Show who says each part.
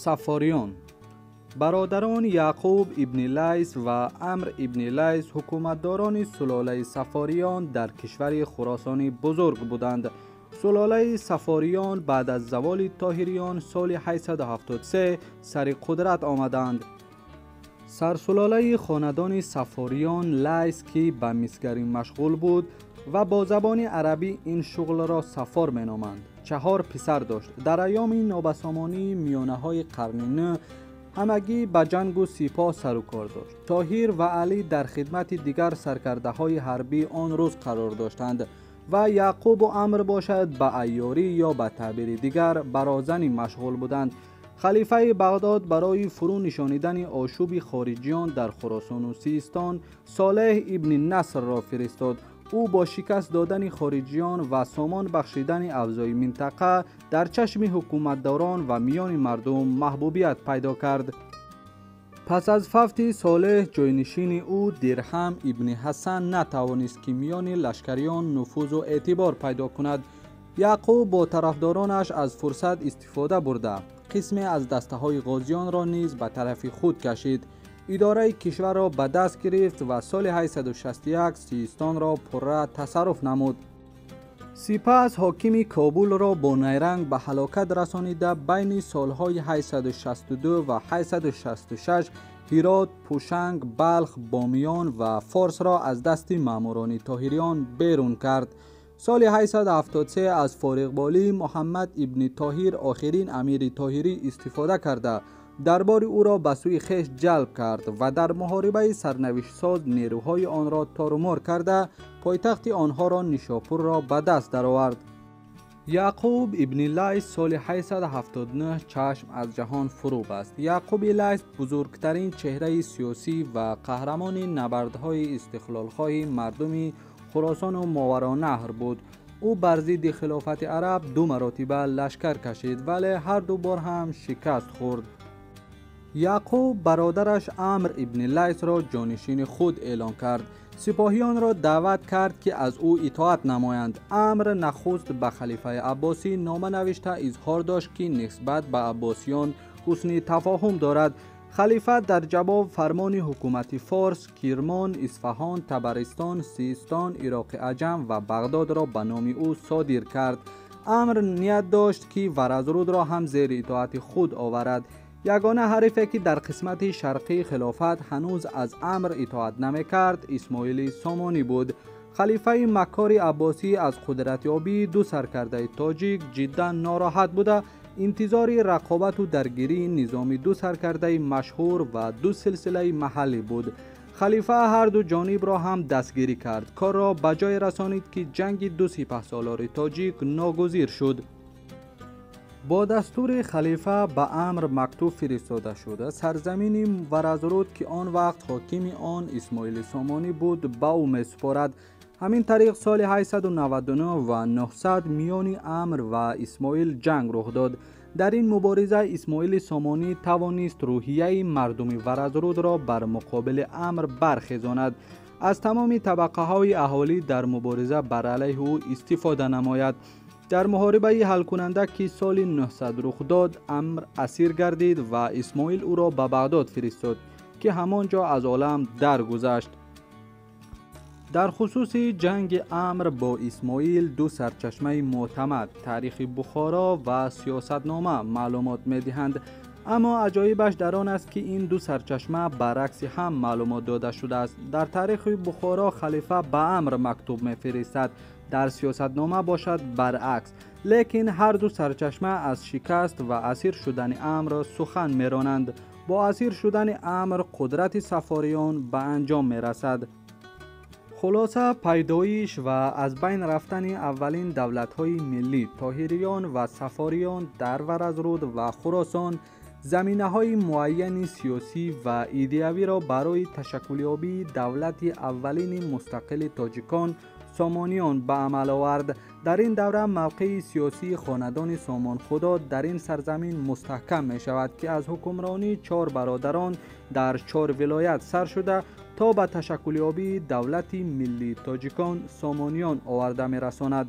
Speaker 1: Саффориён. Бародарон Яъқуб ибни Лайс ва Амр ибни Лайс ҳукуматдорони сулолаи Саффориён дар кишвари Хуросони бузург буданд. Сулолаи Саффориён баъд аз заволи Тоҳириён соли 873 сари қудрат омаданд. Сарсулолаи хонадони Саффориён Лайс, ки ба мисгарӣ машғул буд ва бо забони арабӣ ин шуғлро саффор меноманд, 4 писар дошт. Дар айёми нобасомонии миёнаҳои қарни 9 ҳамагӣ ба ҷангу сипоҳ сару кор дошт. Тоҳир ва Алӣ дар хидмати дигар саркардаҳои ҳарбӣ он рӯз қарор доштанд ва Яъқубу Амр бошад ба айёрӣ ё ба таъбири дигар барозанӣ машғул буданд. Халифаи Бағдод барои фурӯ нишонидани ошӯби хориҷиён дар Хуросону Систон Солеҳ ибни Насрро фиристод. Ӯ бо шикаст додани хориҷиён ва сомон бахшидани авзои минтақа дар чашми ҳукуматдорон ва миёни мардум маҳбубият пайдо кард. Пас аз фавти Солеҳ ҷойнишини ӯ Дирҳам ибни Ҳасан натавонист, ки миёни лашкариён нуфузу эътибор пайдо кунад. Яъқуб бо тарафдоронаш аз фурсат истифода бурда, қисме аз дастаҳои ғозиёнро низ ба тарафи худ кашид. Идораи кишварро ба даст гирифт ва соли 861 Систонро пурра тасарруф намуд. Сипас ҳокими Кобулро бо найранг ба ҳалокат расонида байни солҳои 862 ва 866 Ҳирот, Пӯшанг, Балх, Бомиён ва Форсро аз дасти маъмурони Тоҳириён берун кард. Соли 873 аз фориғболии Муҳаммад ибни Тоҳир, охирин амири Тоҳирӣ, истифода карда дарбори ӯро ба сӯи хеш ҷалб кард ва дар муҳорибаи сарнавиштсоз нерӯҳои онро торумор карда пойтахти онҳоро Нишопурро ба даст даровард. Яъқуб ибни Лайс соли 879 чашм аз ҷаҳон фурӯ баст. Яъқуби Лайс бузургтарин чеҳраи сиёсӣ ва қаҳрамони набардҳои истиқлолхоҳи мардуми Хуросону Моваронаҳр буд. Ӯ бар зидди хилофати араб 2 маротиба лашкар кашид, вале ҳар ду бор ҳам шикаст хӯрд. Яъқуб бародараш Амр ибни Лайсро ҷонишини худ эълон кард. Сипоҳиёнро даъват кард, ки аз ӯ итоат намоянд. Амр нахуст ба халифаи аббосӣ нома навишта изҳор дошт, ки нисбат ба аббосиён ҳусни тафоҳум дорад. Халифа дар ҷавоб фармони ҳукумати Форс, Кирмон, Исфаҳон, Табаристон, Систон, Ироқи Аҷам ва Бағдодро ба номи ӯ содир кард. Амр ният дошт, ки Варазрудро ҳам зери итоати худ оварад. Ягона ҳарифе, ки дар қисмати шарқии хилофат ҳанӯз аз Амр итоат намекард, Исмоили Сомонӣ буд. Халифаи маккори аббосӣ аз қудратёбии 2 саркардаи тоҷик ҷиддан нороҳат буда, интизори рақобату даргирии низоми 2 саркардаи машҳур ва 2 силсилаи маҳаллӣ буд. Халифа ҳар ду ҷонибро ҳам дастгирӣ кард. Корро ба ҷое расонид, ки ҷанги 2 сипаҳсолори тоҷик ногузир шуд. Бо дастури халифа ба Амр мактуб фиристода шуда, сарзамини Варазруд, ки он вақт ҳокими он Исмоили Сомонӣ буд, ба ӯ месупорад. Ҳамин тариқ соли 899 ва 900 миёни Амр ва Исмоил ҷанг рух дод. Дар ин мубориза Исмоили Сомонӣ тавонист рӯҳияи мардуми Варазрудро бар муқобили Амр бархезонад, аз тамоми табақаҳои аҳолӣ дар мубориза бар алайҳи ӯ истифода намояд. Дар муҳорибаи ҳалкунанда, ки соли 900 рух дод, Амр асир гардид ва Исмоил ӯро ба Бағдод фиристод, ки ҳамон ҷо аз олам даргузашт. Дар хусуси ҷанги Амр бо Исмоил 2 сарчашмаи мӯътамад, таърихи Бухоро ва сиёсатнома маълумот медиҳанд. Аммо аҷоибаш дар он аст, ки ин 2 сарчашма баръакси ҳам маълумот дода шудааст. Дар таърихи Бухоро халифа ба Амр мактуб мефиристад, дар сиёсатнома бошад баръакс. Лекин ҳар ду сарчашма аз шикаст ва асир шудани Амр сухан меронанд. Бо асир шудани Амр қудрати Саффориён ба анҷом мерасад. Хулоса, пайдоиш ва аз байн рафтани аввалин давлатҳои миллӣ Тоҳириён ва Саффориён дар Варазруд ва Хуросон заминаҳои муайяни сиёсӣ ва идеявиро барои ташаккулёбии давлати аввалини мустақили тоҷикон Сомониён ба амал овард. Дар ин давра мавқеи сиёсии хонадони Сомонхудо дар ин сарзамин мустаҳкам мешавад, ки аз ҳукмронии 4 бародарон дар 4 вилоят сар шуда то ба ташаккулёбии давлати миллии тоҷикон Сомониён оварда мерасонад.